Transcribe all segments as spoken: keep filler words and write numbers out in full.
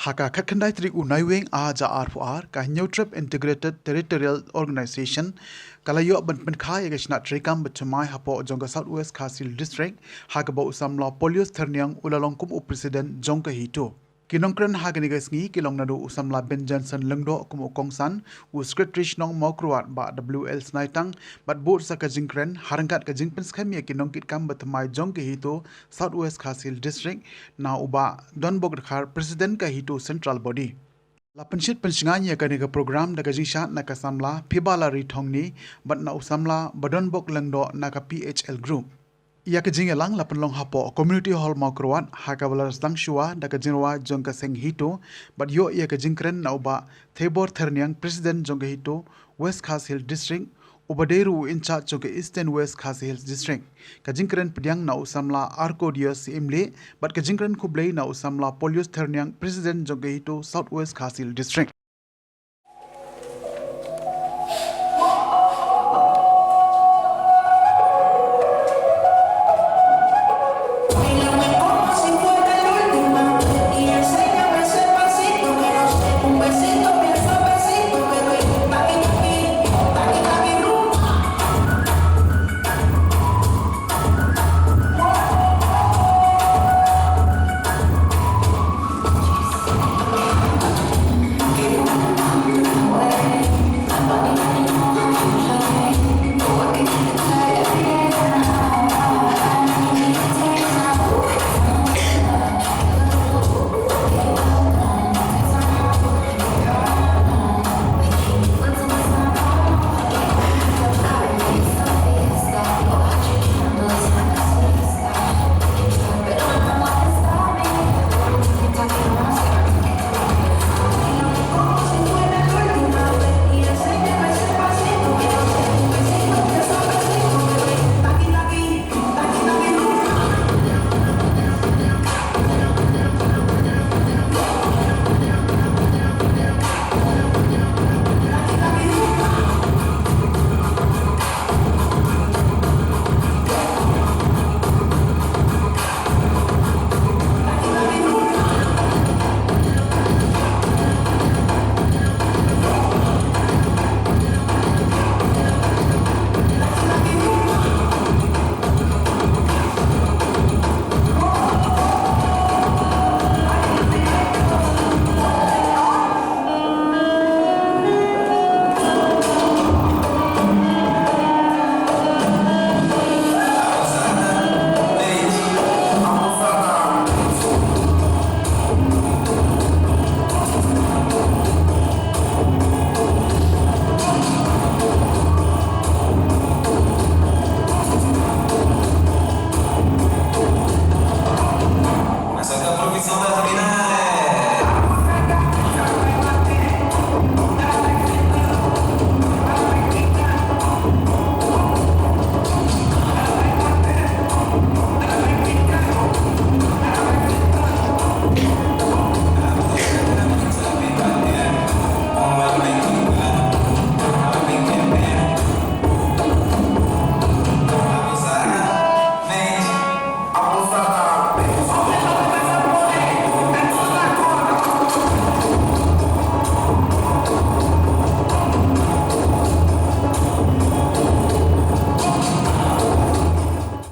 Ha ka khatkhyndai tarik u Naiwieng ar hajar arphew ar, ka Hynñiewtrep Integrated Territorial Organization ka la ïoh ban pynkha ïa ka shnat treikam bathymmai hapoh jong ka South West Khasi Hills District, ha kaba u samla Polius Thyrniang u la long kum u president jong ka HITO. Ki nongkren ha kane ka sngi ki long naduh u samla Ben Johnson Lyngdoh kum u kongsan, u Secretary Shnong Mawkyrwat Bah W L Snaitang, bad bud sa ka jingkren ha ryngkat ka jingpynskhem ïa ki nongkitkam bathymmai jong ka HITO South West Khasi Hills District na u Bah Donbok Dkhar, President ka HITO Central Body. La pynshit pynshngaiñ ïa kane ka program da ka jingshad na ka samla Phibalari Thongni bad na u samla Bah Donbok Lyngdoh na ka P H L Group. Ïa ka jingïalang la pynlong hapoh Community Hall Mawkyrwat, ha kaba la sdang shuwa da ka jingrwai jong ka seng HITO bad ïoh ïa ka jingkren na u Bah Thebor Thyrniang, President jong ka HITO West Khasi Hills District, uba dei ruh u in charge jong ka Eastern West Khasi Hills District. Ka jingkren pdiang na u samla Arcodius Syiemlieh bad ka jingkren khublei na u samla Polius Thyrniang, President jong ka HITO South West Khasi Hills District.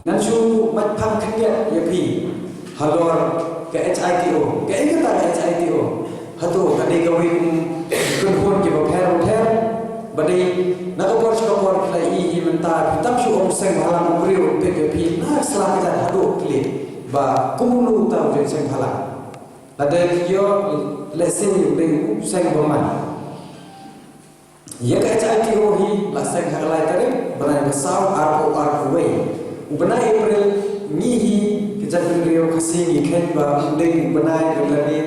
Ngan shu mait phang khyndiat ïa phi halor ka H I T O. Kaei kata ka H I T O? Hato ka dei kawei ka kynhun kiba pher bapher? Ba dei na ka por sha ka por phi la ïohi mynta phi tam shu ong seng bhalang, u briew u peit ïa phi na sla ka jait haduh khlieh ba kumno uta u dei seng bhalang. Lada ïoh lehse u dei u seng bymman. Ïa ka H I T O hi la seng ha ka lai tarik bnai ba saw arphew arphew wei. U bnai April ngi hi ka jaitbynriew Khasi ngi kheiñ ba u dei u bnai ba lane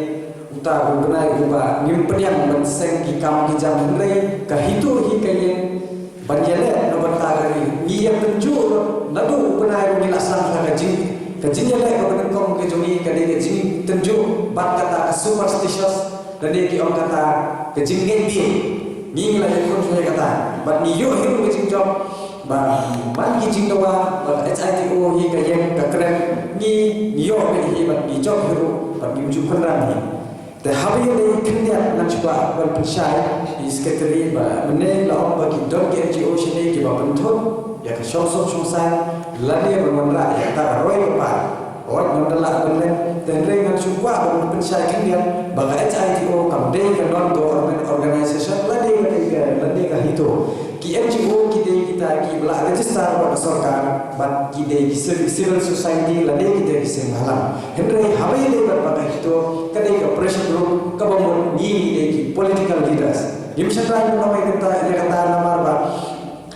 uta u bnai uba ngim pdiang ban seng ki kam ki jam, hynrei ka HITO hi ka ïeng ban ïaleh na bynta ka ri. Ngi ïa pynjur naduh u bnai ba ngi la sdang ha ka jing, ka jingïaleh kaba nyngkong ka jong ngi ka dei ka jingtynjuh bad kata ka superstitious. Lane ki ong kata ka jingngeit bieit. Ngi ngi la ïakhun shuh ïa kata bad ngi ïoh hi ruh ka jingjop ba man ki jingdawa ba ka H I T O hi ka ïeng ka kren, ngi ngi ïoh beit hi bad ngi jop hi ruh bad ngim ju kynran hi. Te haba ïadei khyndiat ngan shu kwah ban pynshai ïa i secretary ba mynne la ong ba ki don ki N G O shane kiba pynthut ïa ka shongsuk shongsaiñ lane ban wanrah ïa ka roi ka par. Ot ngan da lah ban leh, te hynrei ngan shu kwah ban pynshai khyndiat ba ka H I T O kam dei ka non government organization lane ka dei ka lane ka HITO. Ki N G O ki dei kita kiba la register bad ka sorkar bad ki dei ki civ- civil society lane ki dei ki seng bhalang. Hynrei haba ïadei bad ba ka HITO ka dei ka pressure group kaba mut ngi ngi dei ki political leaders. Ngim shym dei ban ong ïa kata ïa kata namar ba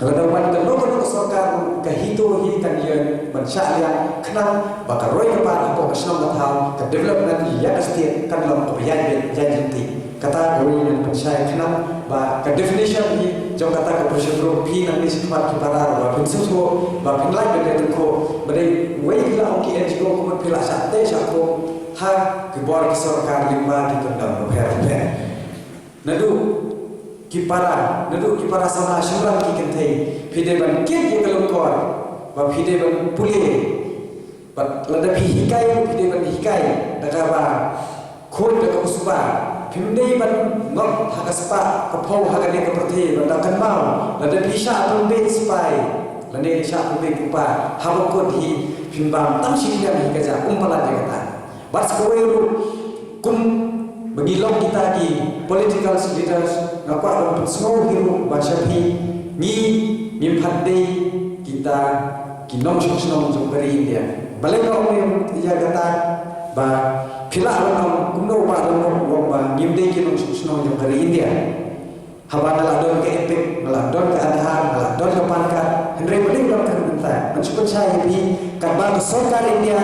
lada wan kano kano ka sorkar ka HITO hi kan ïeng ban shah liang khnang ba ka roi ka par hapoh ka shnong ka thaw ka development ïa ka state kan long kaba ïaid beit ïaid lynti. Kata kawei ngan pynshai khnang ba ka definition hi jong kata ka pressure group phi nangne shakhmat ki para ba phin sngewthuh ba phin lait ban ïatyngkhuh ba dei wei phi la ong ki N G O kumno phi la shah teh shah khum ha ki bor ki sorkar lyngba ki kyndon bapher bapher. Naduh ki para, naduh ki para samla shynrang ki kynthei, phi dei ban kit ïa ka lyngkor ba phi dei ban pule. Bad lada phi hikai, phi dei ban hikai da kaba khuid da kaba suba. Phim dei ban ngop ha ka spah ka phew ha kane ka pyrthei bad da kynmaw lada phi shah pynbeit spah lane shah pynbeit pupa haba kut hi phin bam tang shi khliang hi ka jaka um palat ïa kata. Bad sa kawei ruh kum ba ngi long kita ki political leaders nga kwah ban pynsngew hi ruh ba sha phi ngi ngim pat dei kita ki nongshong shnong jong ka ri India. Balei nga ong ïa kata ba phi lah ban ong kumno ba don ba ngim dei ki nongshong shnong jong ka ri India. Haba nga la don ka EPIC, nga la don ka Aadhaar, nga la don ka PAN card, hynrei balei nga la kren mynta? Ngan shu pynshai ïa phi, katba ka sorkar India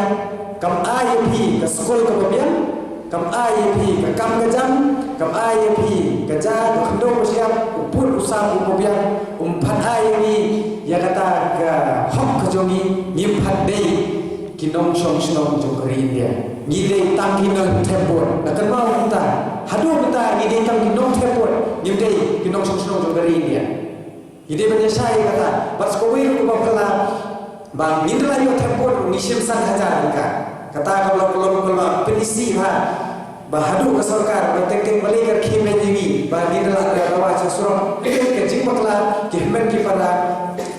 kam ai ïa phi ka skul kaba biang, kam ai ïa phi ka kam ka jam, kam ai ïa phi ka ja ka khyndew ka shyiap, u pud u sam uba biang, um pat ai ïa ngi ïa kata ka hok ka jong ngi, ngim pat dei ki nongshong shnong jong ka ri India. Ngi dei tang ki nongthep vote. Da kynmaw mynta, haduh mynta ngi dei tang ki nongthep vote. Ngim dei ki nongshong shnong jong ka ri India. Ngi dei ban ïa shai kata. Bad sa kawei ruh kaba phylla ba ngin da la ïoh thep vote ngi shim san hajar tyngka. Kata ka long ka long ka long pyni shi ha ba haduh ka sorkar ba teng teng balei ka rkhie beiñ ïa ngi ba ngin da la dawa sha surok. Ka jingbakla ki hynmen ki para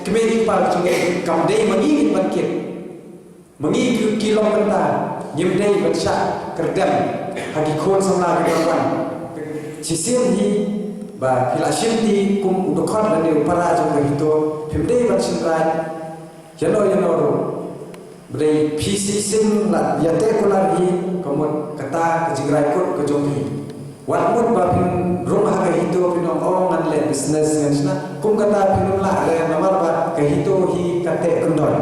kmie ki kpa jong ngi kam dei ma ngi ngin ban kit. Ma ngi ki, ki long mynta ngim dei ban shah kyrdem ha ki khun samla ki don wan. Shisien hi ba phi la shim ti kum u dkhot lane u para jong ka HITO phim dei ban shynrai ïano ïano ruh. Ba dei phi shisien la ïateh kular hi ka mut kata ka jingrai kut ka jong phi. Wat mut ba phin rung ha ka HITO phin ong, oh ngan leh business ngan shna. Kum kata phin ym lah re namar ba ka HITO hi ka teh kyndon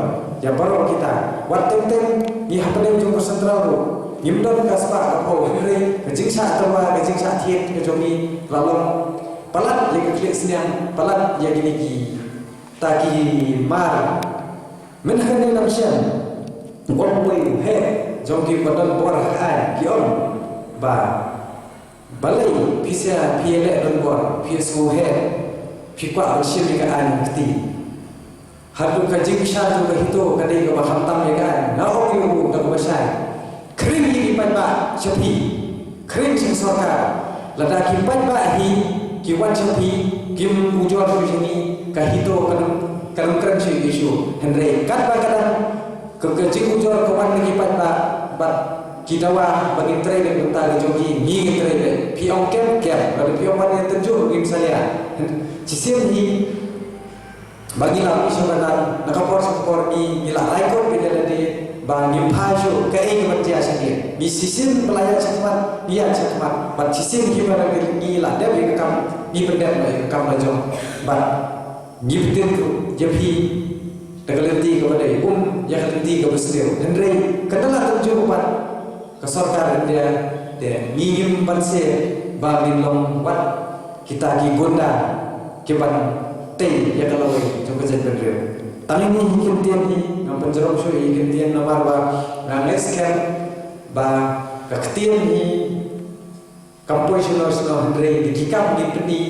ïa baroh kita. Wat teng teng ngi hapdeng jong ka central ruh ngim don ka spah ka phew, hynrei ka jingshah tyrwa ka jingshah thied ka jong ngi la long palat ïa ka khlieh sniang, palat ïa kine kita ki mar. Mynta kane nang shem u ong uwei u heh jong ki ba don bor ha ka aiñ, ki ong ba balei phi sa phi ïaleh donbor, phi ïasngew heh, phi kwah ban shim ïa ka aiñ kti. Haduh ka jingshah jong ka HITO ka dei kaba khamtam ïa ka aiñ. Nga ong ïa u da kaba shai, khring ïa ki paidbah sha phi, khring sha ka sorkar. Lada ki paidbah hi ki wan sha phi, kim ujor shuh sha ngi, ka HITO kan ym, kan ym kren shuh ïa ki shuh. Hynrei katba ka dang Ka, ka jingujor ka wan na ki paidbah bad ki dawa ba ngin trei beit mynta ka jong ki, ngi ngin trei beit. Phi ong kem, kem. Bad phi ong ban ïa tynjuh, ngim salia. Shisien hi ba ngi la mih sha madan, na ka por sha ka por ngi, ngi la rai kut beit ïa lade ba ngim phai shuh kaei kaban jia sha ngi. Ngi shisien ba la ïaid shakhmat, ngi ïaid shakhmat. Bad shisien hi ba ngi la dep ïa ka kam, ngi pyndep ïa ka kam la jong. Bad Ngi btin ruh ïa phi da ka lynti kaba dei, um ïa ka lynti kaba sniew. Hynrei ka dang la tynjuh pat ka sorkar India, te ngi ngim banse ba ngin long wat kita ki gunda kiban tei ïa ka lawei jong ka jaitbynriew. Tang ine hi kyntien hi, ngam pynjrong shuh ïa kyntien namar ba nga ngeit skhem ba ka ktien hi Kam poi shano shano hynrei da ki kam ngin pyni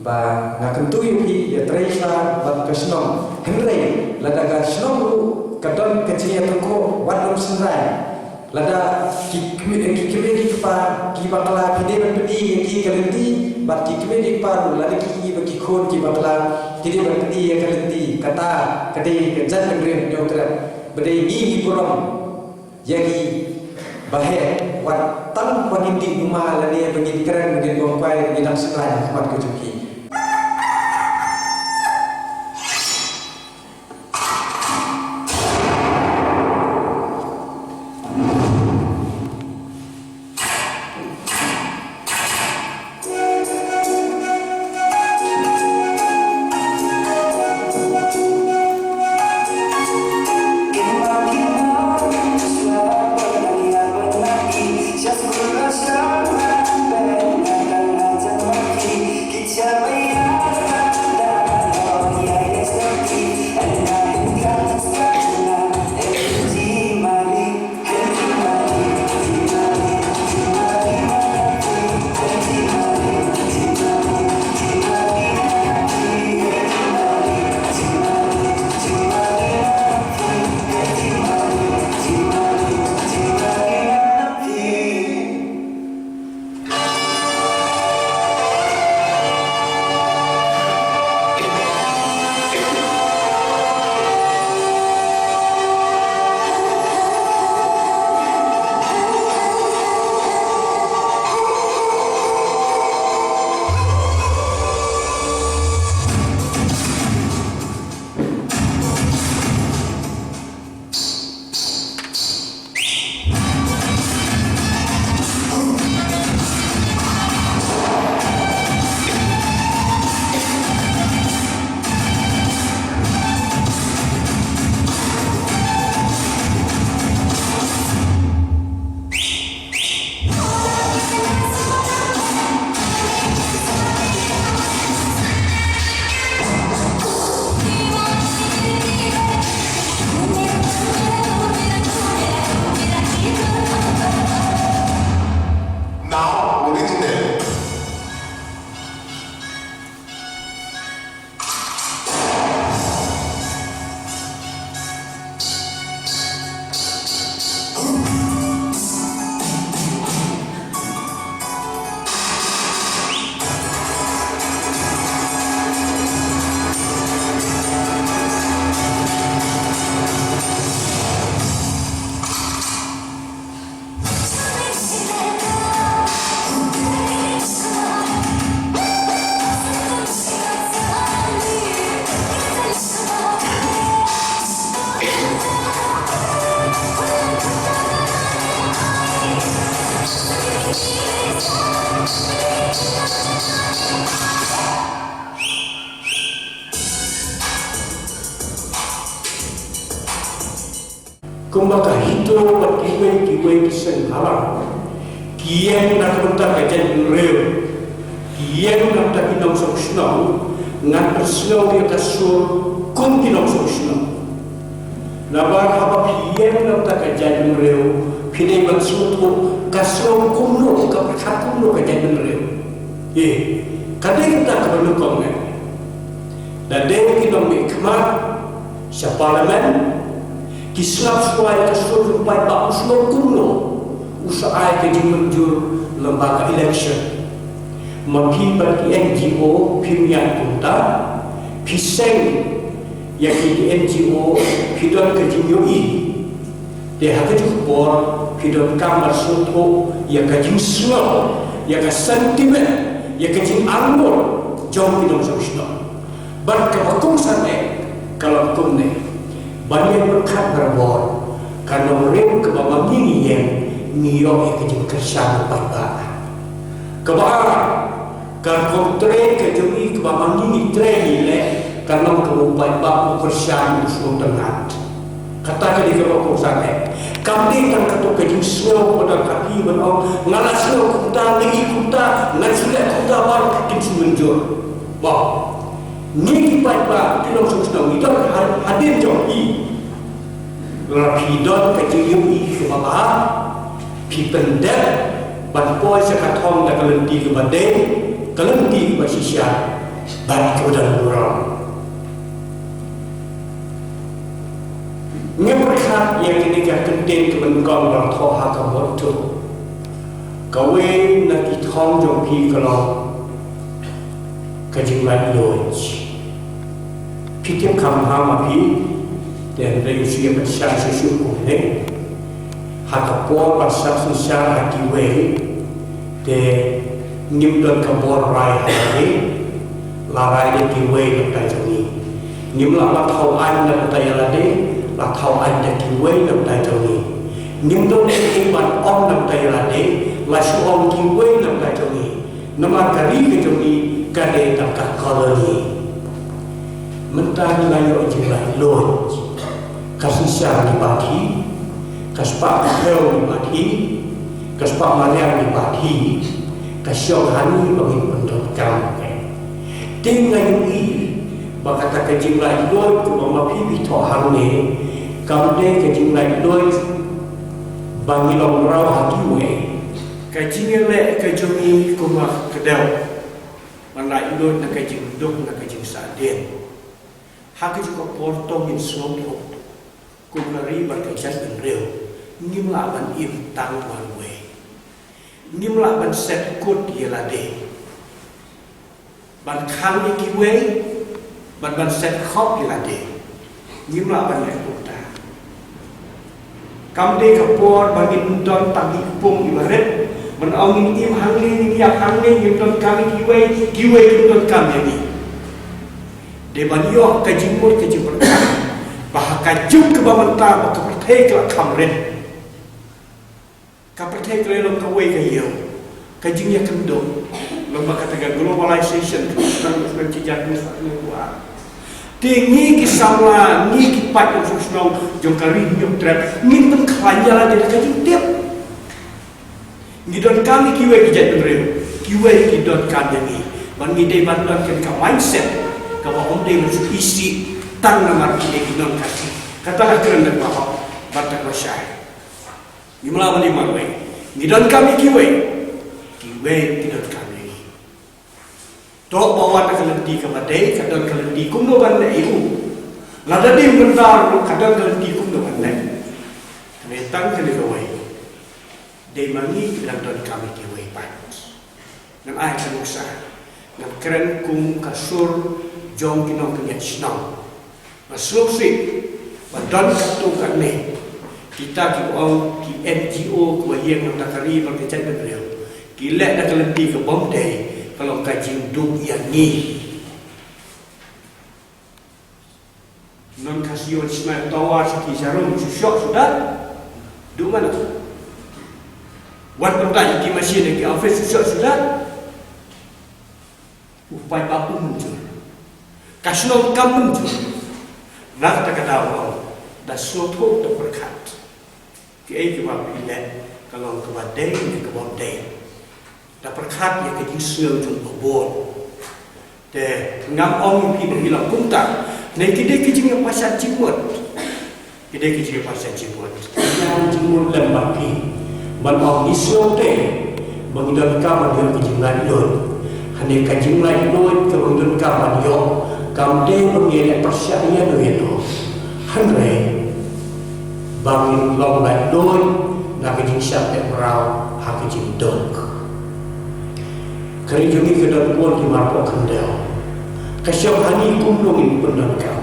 ba nga kyntu ïa phi ïa trei sha bad ka shnong. Hynrei lada ka shnong ruh ka don ka jingïatyngkhuh wat nym shynrai. Lada ki kmie, ki kmie ki kpa ki bakla ki dei ban pyni ïa ki ka lynti, bad ki kmie ki kpa ruh lada ki ïohi ba ki khun ki bakla ki dei ban pyni ïa ka lynti, kata ka dei ka jaitbynriew hynñiewtrep. Ba dei ngi ngi burom ïa ki baheh, wat tang ba ngin dih numar lane ba ngin kren, ba ngin bongkai, ngi dang sngewthuh ha khmat ka jong ki. Now, original. Kumba ka HITO bad kiwei kiwei ki seng bhalang ki ïeng na ka bynta ka jaitbynriew, ki ïeng na ka bynta ki nongshong shnong, ngan pynsngew ïa ka sur kum ki nongshong shnong. Namar haba phi ïeng na ka bynta ka jaitbynriew, phi dei ban sngewthuh ka sngew kumno, ka pyrkhat kumno ka jaitbynriew. Ïa ka dei kata kaba nyngkong eh. Lada dei ki nongmihkhmat sha Parliament ki sngap shuwa ïa ka sur jong u paidbah, u sngew kumno u sa ai ka jingmynjur lyngba ka election. Ma phi bad ki NGO phim ïaid kumta, phi seng ïa ki NGO, phi don ka jingïohi. Te ha kajuh ka por phi donkam ban sngewthuh ïa ka jingsngew, ïa ka sentiment, ïa ka jingarngut jong ki nongshong shnong. Bad kaba kongsan eh ka long kumne: ban ïeng pyrkhat barabor, ka nongrim kaba ma ngi ngi ïeng ngi ïoh ïa ka jingkyrshan u paidbah. Kaba ar, ka rukom trei ka jong ngi kaba ma ngi ngi trei ngi leh, ka long kaba u paidbah u kyrshan, u sngewtynnat. Kata ka dei kaba kongsan eh. Kam dei tang kato ka jingsngew kaba don ha phi ban ong, nga la sngew kumta, nga i kumta, ngan shu leh kumta, baroh kin shu mynjur. Ba ngi ki paidbah, ki nongshong shnong, ngi don ha-, hadien jong phi. Lada phi don ka jingïohi kaba bha, phi pyndep ban poi sha ka thong da ka lynti kaba dei, ka lynti kaba shisha bad kaba don burom. Ngi pyrkhat ïa kine ki kyntien kiba nyngkong ba la thoh ha ka bor to. Kawei na ki thong jong ki ka long ka jinglaitluid. Phi tip kham ha ma phi, te hynrei u shu ïa pynshai shuh shuh kumne. Ha ka por ba sah synshar ha kiwei, te ngim don ka bor rai ha lade, la rai da kiwei na ka bynta jong ngi. Ngim lah ba thaw aiñ na ka bynta ïa lade, la thaw aiñ da kiwei na ka bynta jong ngi. Ngim don ei ei ban ong na ka bynta ïa lade, la shu ong kiwei na ka bynta jong ngi. Namar ka ri ka jong ngi ka dei tang ka colony. Mynta ngi la ïoh jinglaitluid. Ka synshar ngi bad hi, ka spah ka phew ngi bad hi, ka spah mariang ngi bad hi, ka shong ha ngi ba ngin pyndonkam. Te nga ïohi ba kata ka jinglaitluid kaba ma phi phi thoh hangne, kam dei ka jinglaitluid ba ngi long mraw ha kiwei. Ka jingïaleh ka jong ngi kum ka kdew, ban laitluid na ka jingduk, na ka jingsahdien. Ha kajuh ka por to ngin sngewthuh, kum ka ri bad ka jaitbynriew, ngim lah ban im tang marwei. Ngim lah ban set kut ïa lade, ban khang ïa kiwei, bad ban set khop ïa lade. Ngim lah ban leh kumta. Kam dei ka por ba ngin don tang ki kpung kiba rit, ban ong ngin im hangne, ngin ïap hangne, ngin donkam ïa kiwei, kiwei kin donkam ïa ngi. Dei ban ïoh ka jingmut ka jingpyrkhat ba ha ka juk kaba mynta ba ka pyrthei ka la kham rit, ka pyrthei ka la long kawei ka ïew, ka jingïakynduh, long ba kata ka globalization, shnong shnong jingïakynduh shnong shnong. Te ngi ki samla, ngi ki paid nongshong shnong jong ka Ri Hynñiewtrep, ngin pynkhlaiñ ïa lade da ka jingtip. Ngi donkam ïa kiwei ki jaitbynriew, kiwei ki donkam ïa ngi. Ban ngi dei ban don ka mindset kaba ym dei ban shu isih tang namar ki dei ki nongkati. Kata ka kren da kaba hok bad da kaba shai. Ngim lah ban im marwei. Ngi donkam ïa kiwei, kiwei ki donkam ïa ngi. To ba wan ka lynti kaba dei, ka don ka lynti kumno ban leh ïa u. Lada dei u Myndar ruh ka don ka lynti kumno ban leh. Kane tang kane kawei. Dei ma ngi ki dang donkam ïa kiwei pat. Ngan ai ka nuksa, ngan kren kum ka sur jong ki nongpynïaid shnong. Nga sngewsih ba don katto katne kita kiba ong ki N G O kiba ïeng na ka ri bad ka jaitbynriew, ki leh da ka lynti ka bym dei, ka long ka jingduh ïa ngi. Non ka shu ïoh shnong tawar sha ki jarum shu shoh shu dat. Duh mana? Wat pyndah ïa ki machine ïa ki office shu shoh shu dat. U paidbah um mynjur. Ka shnong kam mynjur. Na kata ka daw, da sngewthuh, da pyrkhat. Kiei kiba phi leh ka long kaba dei ne kaba ym dei. Da pyrkhat ïa ka jingsngew jong u bor. Te ngam ong ïa phi ba phi long kumta. Ne ki dei ki jingïapashat jingmut. Ki dei ki jingïapashat jingmut. Ïa jingmut lem bad phi. Ban ong ngi sngewthuh ba ngi donkam ban ïoh ka jinglaitluid. Hynrei ka jinglaitluid kaba ngi donkam ban ïoh kam dei ba ngi leh pyrshah ïa no ïa no. Hynrei ba ngin long laitluid na ka jingshah leh mraw ha ka jingduk. Ka ri jong ngi ka don bun ki marpoh khyndew. Ka shong ha ngi kumno ngin pyndonkam.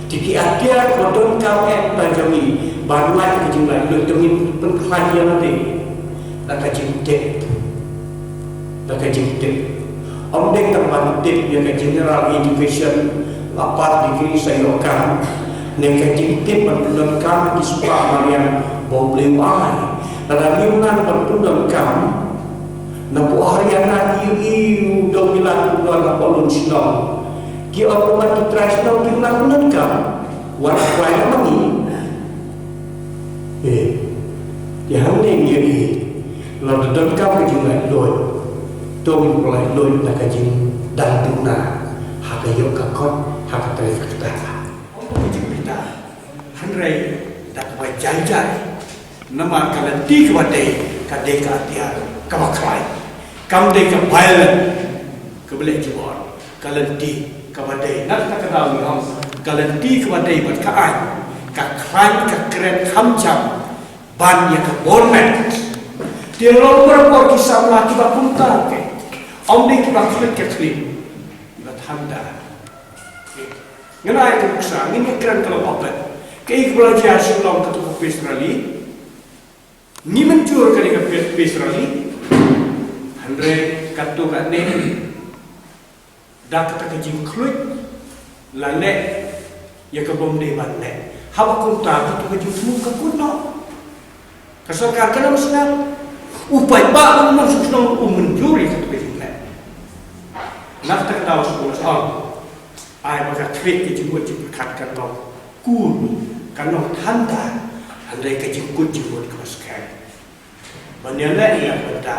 Te ki atiar ba donkam eh ba jong ngi ban lait ka jinglaitluid, to ngin pynkhlaiñ ïa lade da ka jingtip. Da ka jingtip. Ym dei tang ban tip ïa ka general education, la pass degree sa ïoh kam. Ne ka jingtip ban pyndonkam ki spah mariang ba U Blei u ai. Lada ngim nang ban pyndonkam, na pdeng Haryana ki ïohi u dong ïalam u don ha Pallun shnong. Ki ong ba ki trai shnong kim nang pyndonkam. Wat apply na ma ngi. Eh, te hangne ngi ïohi. Lada donkam ka jinglaitluid, to ngin pynlaitluid na ka jingdang duna ha ka ïoh ka kot, ha ka trei ka ktah. Ym ka jingbitar, hynrei da kaba jai jai. Namar ka lynti kaba dei, ka dei ka atiar kaba khlaiñ. Kam dei ka violent kaba leh jubor. Ka lynti kaba dei, na kata ka daw ngi ong, ka lynti kaba dei bad ka aiñ Ka khlaiñ ka kren kham jam ban ïa ka bor met. Te long barabor ki samla kiba kumta, okay. Ym dei kiba khluit ka khlieh, kiba than da. Okay. Ngan ai ka nuksa, ngin ïa kren ka long open. Kaei kaba la jia sha long katu ka peace rally. Ngi mynjur kane ka pe-, peace rally. Hynrei katto katne, da kata ka jingkhluit la leh ïa ka bym dei ban leh. Haba kumta, kata ka jingkhluit ka kut noh. Ka sorkar ka nang sngap. U paidbah u nang sngewsynei, u mynjur ïa kata ka jingleh. Na kata ka daw sngewsynei. Ai ba ka thylliej ka jingmut jingpyrkhat kan long kur, kan long than da, hynrei ka jingkut jingmut kaba skhem. Ban ïaleh ïa ka bynta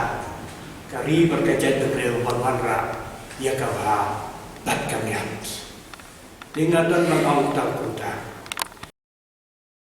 ka ri bad ka jaitbynriew ban wanrah ïa ka bha bad ka miat. Te nga don ban ong tang kumta.